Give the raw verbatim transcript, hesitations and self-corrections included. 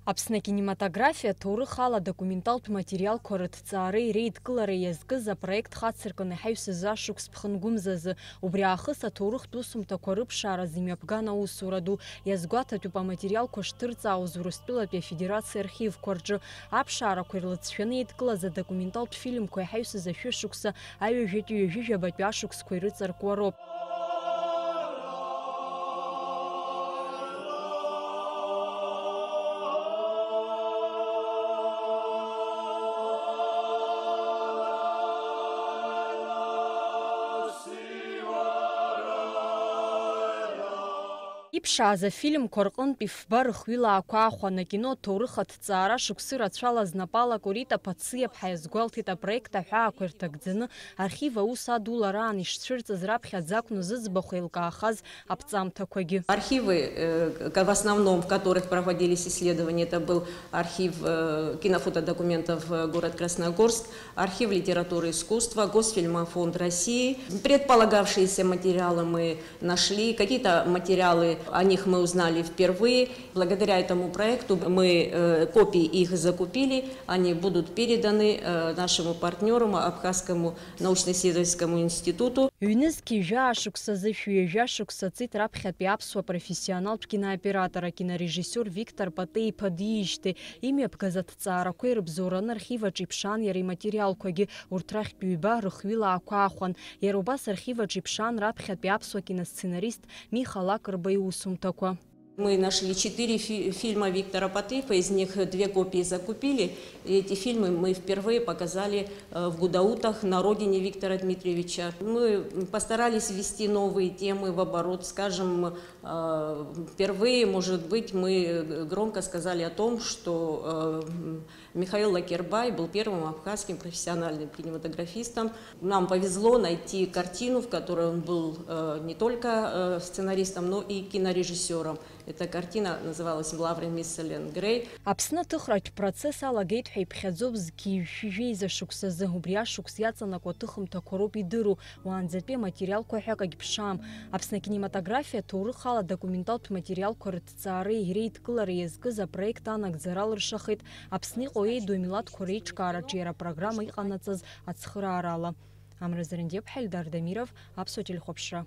Аԥсны акинематографиа аҭоурых ала адокументалтә материалқәа рыҭҵаареи реидкылареи иазкыз апроект хацыркын иҳаҩсыз ашықәс ԥхынгәымзазы. Убри аахыс аҭоурыхтә усумҭақәа рыԥшааразы имҩаԥган аусура ду. Иазгәаҭатәуп аматериалқәа шҭырҵаауаз Урыстәылатәи Афедерациа архивқәа рҿы. Аԥшаарақәа ирлыҵшәаны еидкылаз адокументалтә фильмқәа иҳаҩсыз ашәышықәса аҩажәатәи ҩажәижәабатәи ашықәсқәа ирыҵаркуа роуп. Иԥшааз афильмқәа рҟынтә ифба рыхҩылаақәа аахәан, акино аҭоурых аҭҵаара шықәсы рацәала знапала Корита Пациаԥҳа иазгәалҭеит апроект аҳәаақәа ирҭагӡаны архив аус адулараан ишцәырҵыз раԥхьаӡа акәны зыӡбахә еилкаахаз аԥҵамҭақәагьы. Архивы, э, к-, в основном, в которых проводились исследования, это был архив, э, кинофотодокументов, э, город Красногорск, архив литературы и искусства, Госфильмофонд России. Предполагавшиеся материалы мы нашли, какие-то материалы, о них мы узнали впервые. Благодаря этому проекту мы, э, копии их закупили, они будут переданы, э, нашему партнёру, Абхазскому научно-исследовательскому институту. Ҩнызқь ҩажәа шықәсазы шәҩажәа шықәса ҵит раԥхьатәи аԥсуа профессионалтә кинооператор, акинорежиссиор Виктор Патеиԥа диижьҭеи. Имҩаԥгаз аҭҵаарақәеи рыбзоураны архив аҿы иԥшаан иара иматериалқәагьы, урҭ рахьтә ҩба рыхҩылаақәа аахәан. Иара убас архив аҿы иԥшаан раԥхьатәи аԥсуа киносценарист Миха Лакрба иусумҭақәа. Мы нашли четыре фи-, фильма Виктора Патеиԥа, из них две копии закупили. И эти фильмы мы впервые показали, э, в Гудаутах, на родине Виктора Дмитриевича. Мы постарались ввести новые темы в оборот. Скажем, э, впервые, может быть, мы громко сказали о том, что, э, м, Михаил Лакербай был первым абхазским профессиональным кинематографистом. Нам повезло найти картину, в которой он был, э, не только, э, сценаристом, но и кинорежиссёром. Эта картина называлась «Лавры мисс Эллен Грей». Аԥсны аҭыхратә процесс алагеит ҳәа иԥхьаӡоуп зқьи жәшәи жәеиза шықәсазы. Убри ашықәс иаҵанакуа аҭыхымҭақәа роуп идыру, уаанӡатәи аматериалқәа ҳәа акагь ԥшаам. Аԥсны акинематографиа аҭоурых ала адокументалтә материалқәа рыҭҵаареи реидкылареи иазкыз апроект анагӡара алыршахеит Аԥсны иҟоу еиду амилаҭқәа реиҿкаараҿы иара апрограмма иҟанаҵаз ацхыраарала. Амра Зарандиаԥҳа, Эльдар Дамиров, Аԥсуа телехәаԥшра.